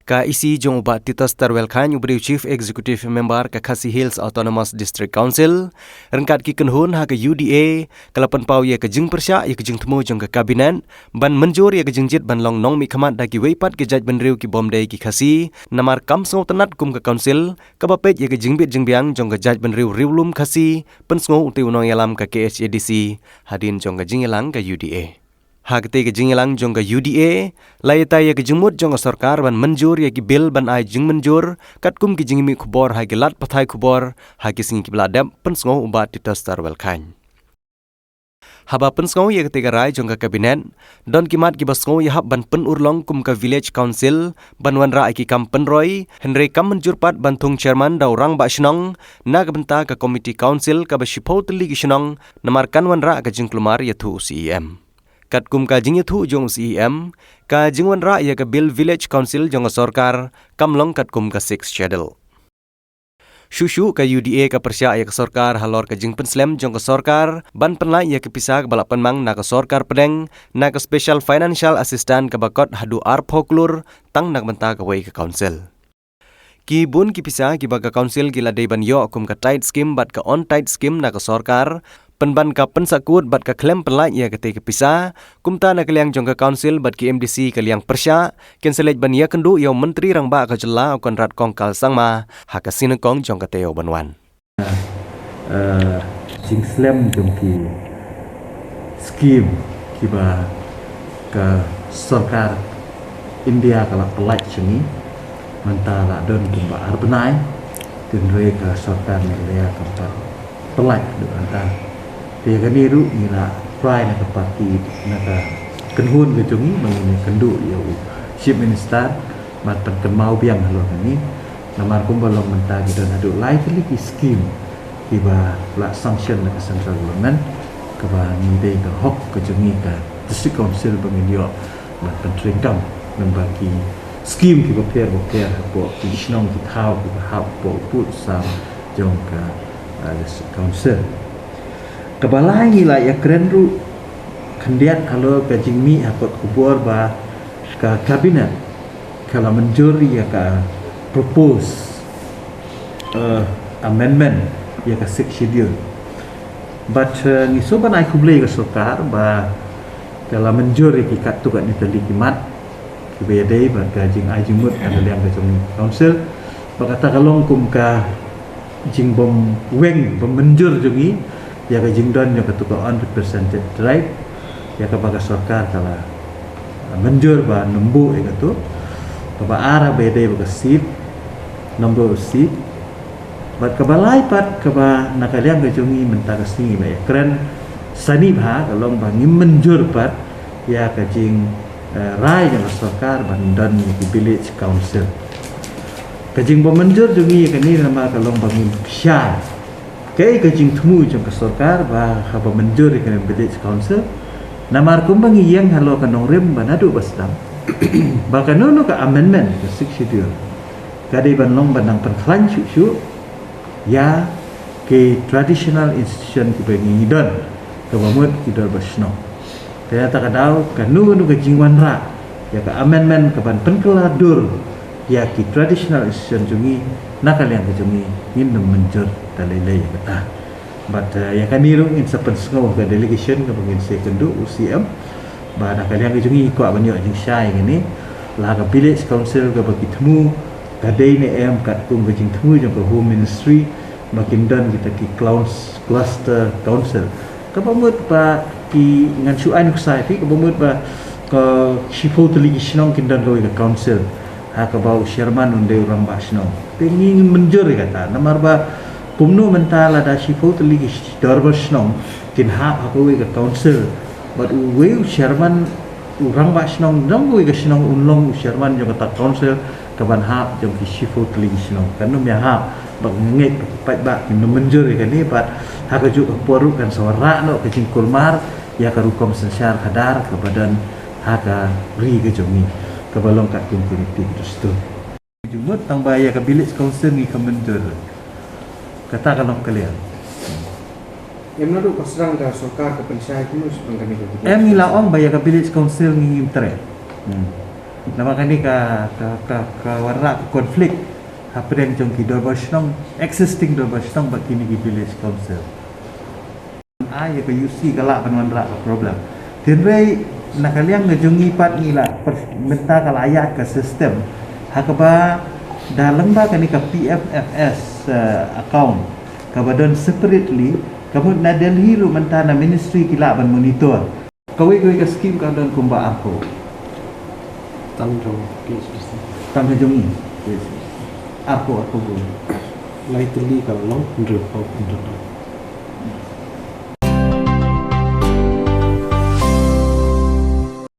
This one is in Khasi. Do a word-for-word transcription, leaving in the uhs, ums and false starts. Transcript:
Ka E C jong u Bah Titus Tarwel Chyne, u briew Chief Executive Member ka Khasi Hills Autonomous District Council, ryngkat ki kynhun ha ka U D A, ka la pynpaw ïa ka jingpyrshah ïa ka jingthmu jong ka Cabinet ban mynjur ïa ka jingjied ban long nongmihkhmat da kiwei pat ki jaitbynriew ki bym dei ki Khasi, namar kam sngewtynnad kum ka Council kaba peit ïa ka jingbit jingbiang jong ka jaitbynriew riewlum Khasi, pynsngew u tei u nongïalam ka K H A D C hadien jong ka jingïalang ka U D A. Ha katei ka jingïalang jong ka U D A, la ïatai ïa ka jingmut jong ka sorkar ban mynjur ïa ki bill ban ai jingmynjur katkum ki jingmih khubor ha ki lad pathai khubor ha ki sngi kiba la dep, pynsngew u Bah Titus Tarwel Chyne. Haba pynsngew ïa katei ka rai jong ka Cabinet, don ki mat kiba sngew ïahap ban pynurlong kum ka Village Council ban wanrah ïa ki kam pynroi, hynrei kam mynjur pat ban thung chairman da u rangbah shnong na ka bynta ka Committee Council kaba shiphew tylli ki shnong, namar kan wanrah ka jingkulmar ïathuh u C E M. Katkum ka jingïathuh jong u C E M, ka jingwanrah ïa ka bill Village Council jong ka sorkar kam long katkum ka Sixth Schedule. Shuh shuh ka U D A ka pyrshah ïa ka sorkar halor ka jingpynslem jong ka sorkar ban pynlait ïa ka pisa kaba la pynmang na ka sorkar pdeng na ka Special Financial Assistance kaba kot haduh arphew klur tang na ka bynta kawei ka Council. Ki bun ki pisa kiba ka Council ki la dei ban ïoh kum ka Tithe Scheme bad ka Untithe Scheme na ka sorkar, pynban ka pynsakut bad ka khlem pynlait ïa katei ka pisa, kumta na ka liang jong ka Council bad ki M D C ka liang pyrshah, kin sa leit ban ïakynduh ïa u Myntri Rangbah ka jylla u Conrad Kongkal Sangma ha ka sngi nyngkong jong ka taïew ban wan. Eh, jingslem jong ki skim kiba ka sorkar India ka la pynlait sha ngi, mynta la don kumba ar bnai, hynrei ka sorkar Meghalaya kam pat pynlait haduh mynta. Te kane ruh ngi la try na ka party, na ka kynhun ka jong ngi, ba ngin ïakynduh ïa u Chief Minister ban pynkynmaw biang halor kane. Namar kumba long mynta ki don haduh lai tylli ki skim kiba la sanction na ka Central Government, kaba ngi dei ka hok ka jong ngi ka District Council ba ngin ïoh ban pyntrei kam, namar ki skim kiba pher ba pher hapoh ki shnong ki thaw kiba hap hapoh u pud u sam jong ka, ah, District Council. Kaba lai ngi la ïakren ruh khyndiat halor ka jingmih ha kot khubor ba ka Cabinet ka la mynjur ïa ka propose, eh, amendment ïa ka Sixth Schedule. Bad, eh, ngi sngewbha ban ai khublei ïa ka sorkar ba ka la mynjur ïa ki katto katne tylli ki mat kiba ïadei bad ka jingai jingmut na ka liang ka jong ka Council. Bad kata ka long kum ka jingbym weng bym mynjur jong ngi ïa ka jingdon jong katu ka unrepresented tribe, ïa kaba ka sorkar ka la mynjur ban ym buh ïa katu. Kaba ar ba ïadei bad ka seat, number of seat. Bad kaba lai pat kaba na ka liang ka jong ngi mynta ka sngi ba ïakren sani bha ka long ba ngim mynjur pat ïa ka jing, eh, rai jong ka sorkar ban don ïa ki Village Council. Ka jingbym mynjur jong ngi ïa kane namar ka long ba ngim shai kaei ka jingthmu jong ka sorkar ba haba mynjur ïa ka Village Council. Namar kumba ngi ïeng halor ka nongrim ba naduh ba sdang, ba kano kano ka amendment ka Sixth Schedule ka dei ban long ban nang pynkhlaiñ shuh shuh ïa ki traditional institution kiba ngi don, kaba mut ki dorbar shnong. Te na kata ka daw kano kano ka jingwanrah ïa ka amendment kaban pynkylla dur ïa ki traditional institution jong ngi na ka liang ka jong ngi, ngin ym mynjur da lei lei ïa kata. Bad, eh, ïa kane ruh ngin sa pynsngew ha ka delegation kaba ngin sa ïakynduh u C M ba na ka liang ka jong ngi kwah ban ïoh jingshai ïa kane, la ka Village Council kaba ki thmu ka dei ne em katkum ka jingthmu jong ka Home Ministry ba kin don kita ki clowns, cluster council. Kaba mut ba ki, ngan shu ai nuksa ïa phi, kaba mut ba ka shiphew tylli ki shnong kin don kawei ka council ha kaba u chairman un dei u rangbah shnong. Te ngi ngim mynjur ïa kata namar ba kumno mynta lada shiphew tylli ki dorbar shnong kin hap ha kawei ka council bad uwei u chairman u rangbah shnong jong kawei ka shnong un long u chairman jong kata ka council kaban hap jong ki shiphew tylli ki shnong. Kan ym ïahap bad nga ngeit ba ki paidbah kin ym mynjur ïa kane bad ha kajuh ka por ruh kan sa wanrah noh ka jingkulmar ïa ka rukom synshar khadar kaba don ha ka ri ka jong ngi kaba long katkum ka riti ka dustur. Jingmut tang ba ïa ka Village Council ngi khlem mynjur. Kata ka long clear. Em naduh ba sdang da sorkar ka pynshai kumno shaphang kane ka Village Council? Em ngi la ong ba ïa ka Village Council ngi ngim treh. Hmm. Namar kane ka ka ka ka wanrah ka conflict hapdeng jong ki dorbar shnong, existing dorbar shnong bad kine ki village council. Ai ïa ka U C ka lah ban wanrah ka problem. Hynrei na ka liang ka jong ngi pat ngi lah mynta ka la ïaid ka system ha kaba da lyngba kane ka P F F S account kaba don separately, ka mut na Delhi ruh mynta na ministry ki lah ban monitor. Kawei kawei ka scheme ka don kumba arphew. Tang jong P H D C. Tang jong ngi. Arphew, arphew. Lai tylli ka long hynriew phew.